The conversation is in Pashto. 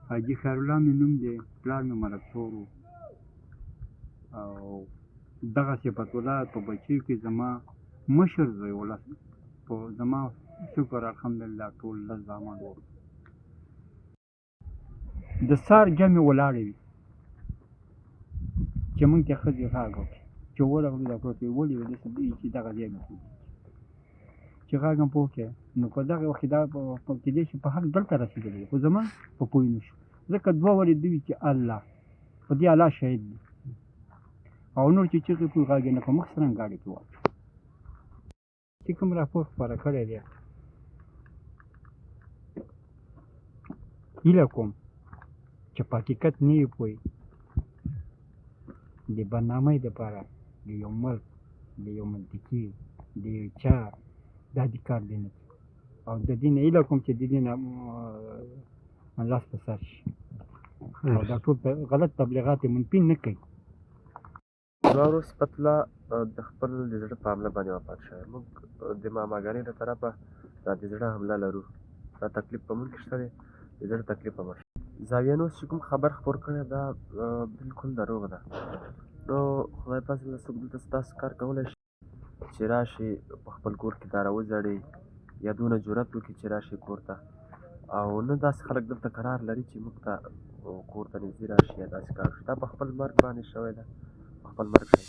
حاجي خیرالله مې نوم دی، پلار مې ملک تور و او دغه صفت الله په بچیو کې زما مشر زوی و. په زما شکر الحمدلله ټول 10 زامن وو. د سار جمع ولاړې وي چې موږ ته ښځې غږ وکړي چې ورغلو، دا پروت وي، ولې داسې دی چې دغه ځای مې خوږ چې غږ هم پوه کړي. نو په دغه وخت کې دا کېدای شي په حق دلته رسېدلی، خو زما په پوه نه شو، ځکه دوه ورې دوی چې الله په دې الله شاهد دی او نور چې چیغې پوه غږ یې نه په مخ سره ګاډي کې واچو. چې کوم راپور خپاره کړی دی، هیله کوم چې په حقیقت نه یې پوه، د برنامې دپاره د یو ملک، د یو منطقي، د یو چا دا د کار دی نه، او د دې نه هیله کوم چې د دې نه لاس په سر شي او دا ټول غلط تبلیغات منفي نه کوي. زما ورور صفت الله د خپل د زړه په حمله باندې وفات شوی. موږ د ماماګانې له طرفه دا د زړه حمله لرو، دا تکلیف په موږ کې شته دی، د زړه تکلیف په موږ. زاویه نوز چې کوم خبر خپور کړی دا بالکل دروغ ده. نو خدای پاک له څوک دلته ستاسو کار کولی شي چې راشي په خپل کور کې دا راوځړي یا دونه جرأت وکړي چې راشي کور ته، او نه داسې خلک دلته قرار لري چې موږ ته کور ته نږدې راشي یا داسې کار وشي. دا په خپل مرګ باندې شوی ده، په خپل مرګ شوی.